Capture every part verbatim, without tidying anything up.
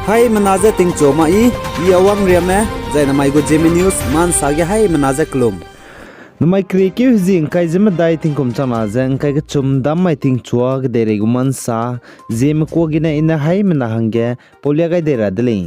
Haimena je tingchu ma i, i Awang Riame, zai namai gu Zeme News ma nsa ge haimena je kelum. Namai keriekeu hezie ngkai ze medai tingkum changna ze ngkai kechum dam mai tingchua kedeirei gu ma nsa, Zeme kua gene i ne haimena hangge paulia gai dei ra de lei.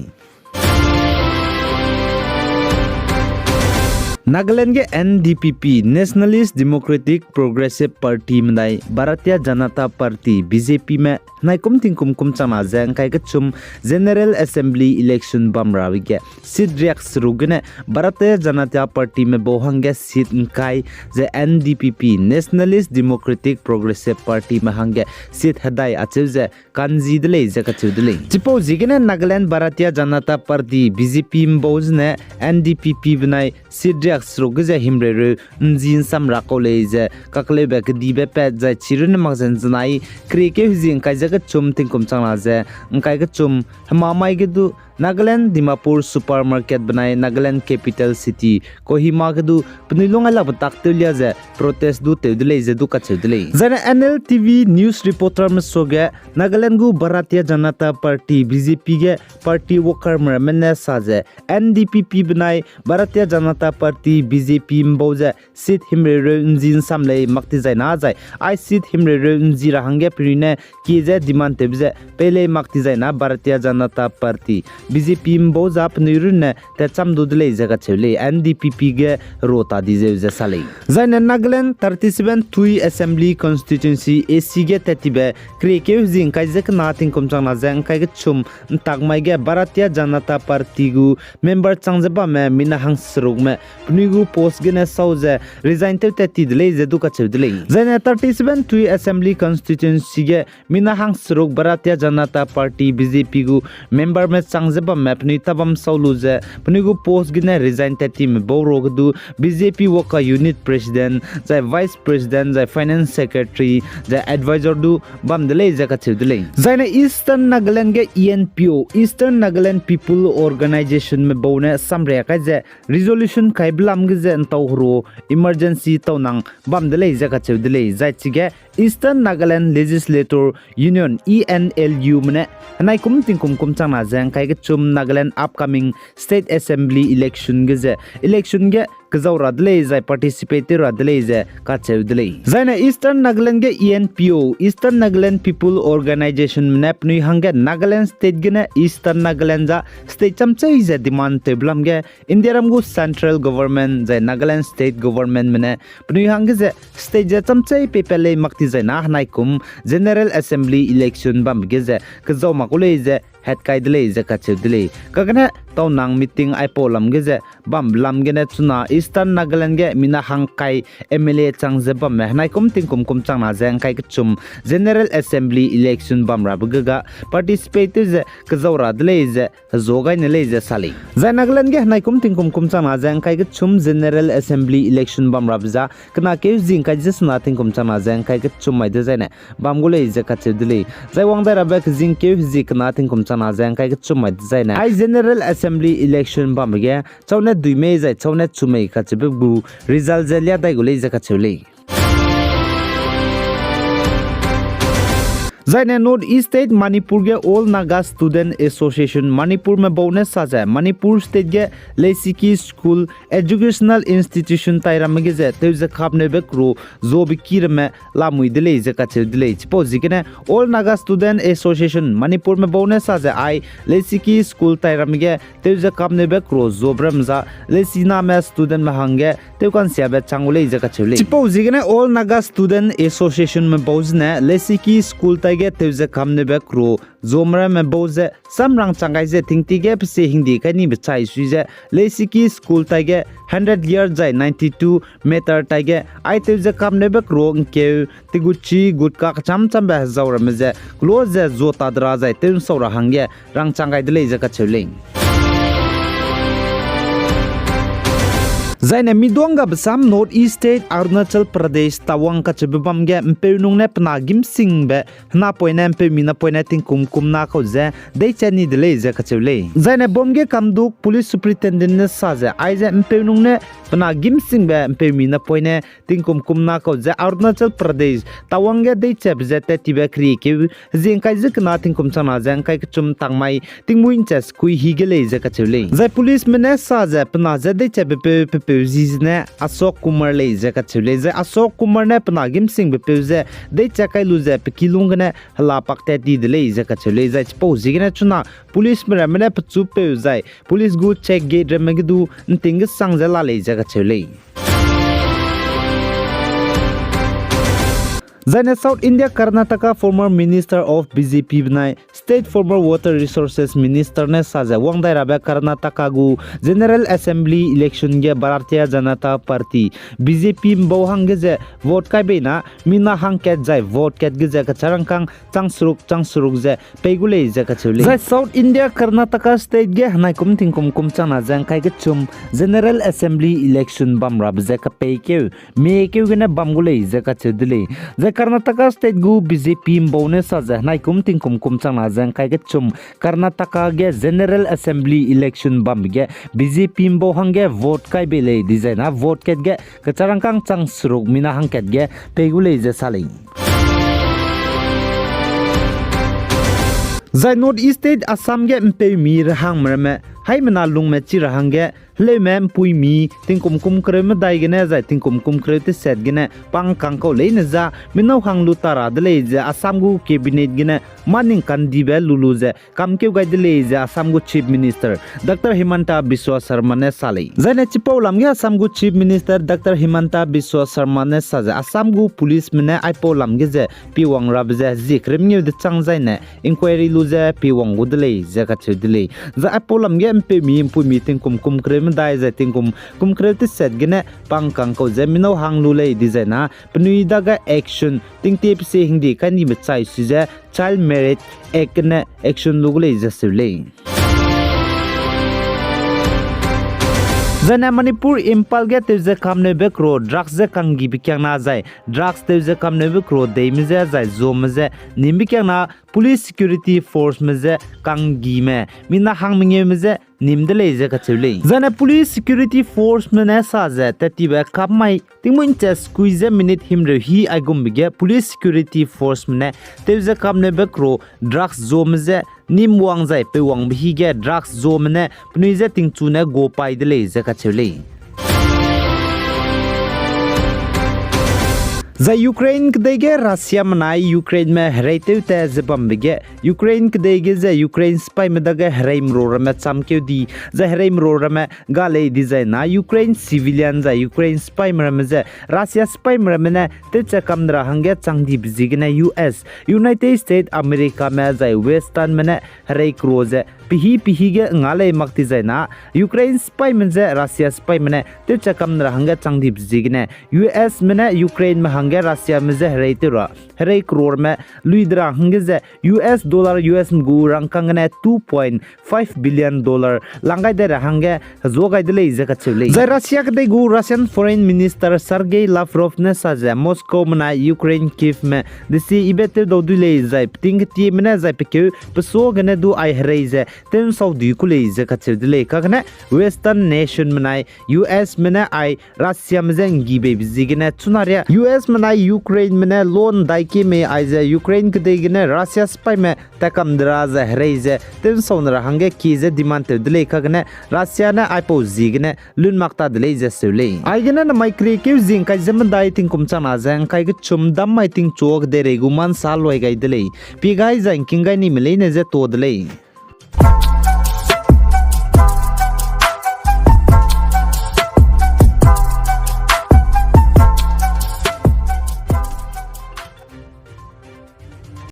Nagaland ge N D P P, Nationalist Democratic Progressive Party medai Bharatiya Janata Party, B J P me henai kum tingkum kum changna ze ngkai kechum General Assembly election bam rabe ge seat riak seruk gene Bharatiya Janata Party me bau hangge seat ngkai ze N D P P, Nationalist Democratic Progressive Party me hangge seat hedai acheu ze kanzi de lei ze kacheu de lei. Chipau ziegene Nagaland Bharatiya Janata Party, B J P mbau zene N D P P benai seat riak seruk ge ze himreu reu nzi nsam ra kau lei ze kakleube kedibe pat zai chirunne mak ze nzenai keriekeu hezie ngkai ze kechum tingkum changna ze ngkai kechum hema mai ge du Nagaland Dimapur supermarket benai Nagaland capital city Kohima ge du penui lungai lakbe tak tewlia ze protest du tew de lei ze du kacheu de lei. Zaine N L T V news reporterme suage Nagaland gu Bharatiya Janata Party, B J P ge party workerme ramme ne sa ze N D P P benai Bharatiya Janata Party, B J P mbau ze seat himreu reu nzi nsam lei mak ti zaina zai ai seat himreu reu nzi ra hangge penui ne kie ze demand tewbe ze pei lei mak ti zaina Bharatiya Janata Party, B J P mbau za penui runne tatcham du de lei ze kacheu lei, N D P P ge ro ta di zeu ze sa lei. Zaine Nagaland thirty-seven Tui Assembly Constituency A C ge tat tibe keriekeu hezie ngkai ze kena tingkum changna ze ngkai kechum ntak mai ge Bharatiya Janata Party gu member chang ze bamme mina hangserukme penui gu post gene sau ze resign tew tat ti de lei ze du kacheu de lei. Zaine thirty-seven Tui Assembly Constituency ge mina hangseruk Bharatiya Janata Party, B J P gu memberme chang ze bamme penui tabam sau lu ze penui gu post gene resign tat time bau ruage du B J P Wokha unit president zai vice president zai finance secretary zai advisor du bam de lei ze kacheu de lei. Zaine Eastern Nagaland ge E N P O, Eastern Nagaland People Organizationme bau ne samria kai ze resolution kaibe lam ge ze ntau heru emergency taunang bam de lei ze kacheu de lei. Zai chige Eastern Nagaland Legislator Union, E N L Ume ne henai kum tingkum kum changna ze ngkai kechum Nagaland upcoming State Assembly election ge ze election ge kezau ra de lei zai participate tew ra de lei ze kacheu de lei. Zaine Eastern Nagaland ge E N P O, Eastern Nagaland People Organizationme ne penui hangge Nagaland State gene Eastern Nagaland za state chamchei ze demand tewbe lam ge Indiaram gu central government zai Nagaland state governmentme ne penui hangge ze state ze chamchei peipat lei mak ti zaina henai kum General Assembly election bambe ge ze kezau mak gu lei ze hetkai de lei ze kacheu de lei. Kagene taunang meeting aipau lam ge ze bambe lam gene chuna Eastern Nagaland ge mina hangkai M L A chang ze bamme henai kum tingkum kum changna ze ngkai kechum General Assembly election bam rabe ge ga participate tew ze kezau ra de lei ze hezuâ gai ne lei ze sa lei. Zai Nagaland ge henai kum tingkum kum changna ze ngkai kechum General Assembly election bam rabe za kena keu hezie ngkai ze sena tingkum changna ze ngkai kechum mai dezaine bam gu lei ze kacheu de lei. Zai wang dai rabe kezing keu hezie kena tingkum changna ze ngkai kechum mai dezaine ai General Assembly election bambe ge chaune dui mei zai chaune chu mei kacheube gu result ze lia dai gu lei ze kacheu lei. Zaine North East State Manipur ge All Naga Student Association Manipurme bau ne sa ze Manipur State ge leisiki school, educational institution tai ramme ge ze tewze kapneube kru zuabe ki ramme lamui de lei ze kacheu de lei. Chipau ziegene All Naga Student Association Manipurme bau ne sa ze ai leisiki school tai ramme ge tewze kapneube kru zuabe ramme za leisiname studentme hangge tewkansiabe chang gu lei ze kacheu lei. Chipau ziegene All Naga Student Associationme bau zene leisiki school taige tewze kapneube kru zuame ramme bau ze samrang chang gai ze tingti ge pese hingdi kai nibe chai sui ze leisiki school taige hundred year zai ninety-two meter taige ai tewze kapneube kru ngkeu, teguchi, gutka kecham chambe hezau ramme ze kelo ze zuata de ra zai tew nsau ra hangge rangchang gai de lei ze kacheu lei. Zaine miduang gabe sam North East State Arunachal Pradesh Tawang kacheube bam ge ’mpeunung ne pe na gîmsingbe henapoine ’mpeumi napoine tingkum kumna kau ze deichat ni de lei ze kacheu lei. Zaine bam ge kamduk police superintendent ne sa ze aize ’mpeunung ne pe na gîmsingbe ’mpeumi napoine tingkum kumna kau ze Arunachal Pradesh Tawang ge deichatbe ze tat tibe keriekeu hezie ’ngkai ze kena tingkum changna ze ’ngkai kechum tangmai tingmuî ’nchâ sekui hi ge lei ze kacheu lei. Zai policeme ne sa ze pe na je deichabeupeu pe peu zi zene Ashok Kumar lei ze kacheu lei. Zai Ashok Kumar ne pe na gîmsingbepeu je deichat kai lu ze pe kilung gene hela pak tat ti de lei ze kacheu lei. Zai chipau ziegene chuna policeme ramme ne pechupeu zai police gu check gate ramme ge du ’nting gesang ze la lei ze kacheu lei. Zaine South India Karnataka former Minister of B J P benai State former Water Resources Minister ne sa ze wang dai rabe Karnataka gu General Assembly election ge Bharatiya Janata Party, B J P ’mbau hangge ze vote kai bei na mina hangkat zai vote kat ge ze kecharangkâng chang seruk chang seruk ze pei gu lei ze kacheu lei. Zai South India Karnataka State ge henaikum tingkum kum changna ze ’ngkai kechum General Assembly election bam rabe ze kepeikeu, mekeu gene bam gu lei ze kacheu de lei. Zai Karnataka State gu B J P ’mbau ne sa ze henaikum tingkum kum changna ze ’ngkai kechum Karnataka ge General Assembly election bambe ge B J P ’mbau hangge vote kai bei lei dizai na vote kat ge kecharangkâng chang seruk mina hangkat ge pei gu lei ze sa lei. Zai North East State Assam ge ’mpeumi rehangme ramme haimena lungme chi ra hangge heleume ’mpuimi tingkum kum kereu medai gene zai tingkum kum kereu teset gene pangkang kau leine za minau hang lu ta ra de lei ze Assam gu cabinet gene mâ ning kandibe lu lu ze kamkeu gai de lei ze Assam gu Chief Minister Doctor Himanta Biswa Sarma ne sa lei. Zaine chipau lam ge Assam gu Chief Minister Doctor Himanta Biswa Sarma ne sa ze Assam gu policeme ne aipau lam ge ze piwang rabe ze zie kereu mengeu dechâng zaine inquiry lu ze piwang gu de lei ze kacheu de lei. Zai aipau lam ge ’mpeumi ’mpuimi tingkum kum kereu medai zai tingkum kum kereu teset gene pangkang kau ze minau hang lu lei dizai na penui dage action tingtie pese hingde kai ni mechai su ze Child Marriage Act ne action lu gu lei ze seu lei. Zaine Manipur Imphal ge tew ze kamneube kro drugs ze kanggibe kiangna zai drugs tew ze kamneube kro deime je zai zuame je nimbe kiangna police security forceme je kanggime mina hang mengeume je nim de lei ze kacheu lei. Zaine police security forceme ne sa ze tat tibe kam mai tingmuî ’nchâ sekui ze minute himreu hi aigumbe ge police security forceme ne tew ze kamneube kro drugs zuame je nim wang zai peuwangbe hi ge drugs zuame ne penui je tingchu ne guapai de lei ze kacheu lei. Zai Ukraine kedei ge Russiame nai Ukraineme hereitew ta ze bambe ge Ukraine kedei ge ze Ukraine sipaime dage hereime ro ramme chamkeu di, zai hereime ro ramme ga lei dizai na Ukraine civilian zai Ukraine sipaime ramme je Russia sipaime ramme ne tewchat kam de ra hangge chang dibe ziegene U S, United States Americame zai Westernme ne herei kro ze pehî pehî ge nga lei mak dizai na Ukraine sipaime je Russia sipaime ne tewchat kam de ra hangge chang dibe ziegene U Sme ne Ukraineme hangge Russiame je hereitew ra herei kro ramme lui de ra hangge ze U S dollar U S gu rangkâng gene two point five billion dollar lang gai de ra hangge hezuâ gai de lei ze kacheu lei. Zai Russia kedei gu Russian Foreign Minister Sergei Lavrov ne sa ze Moscowme nai Ukraine Kyivme desi ibe tewdau dui lei zai peting ketieme ne zai pekeu pesuâ gene du ai herei ze tew'nsau dui ku lei ze kacheu de lei. Kagene Western nationme nai U Sme ne ai Russiame je ’nggibeibe ziegene chuna ria U Sme nai Ukraineme ne loan dai kie mei aize Ukraine kedei gene Russia sipaime tatkam de ra ze herei ze tew'nsau ne ra hangge kie ze demand tew de lei. Kagene Russia ne aipau ziegene lun mak ta de lei ze seu lei. Aigene namai keriekeu zie ’ngkai ze medai tingkum changna ze ’ngkai kechum dam mai tingchu kedeirei gu mansa luai gai de lei. Pie gai zai ’ngking gai nime leine je tuâ de lei.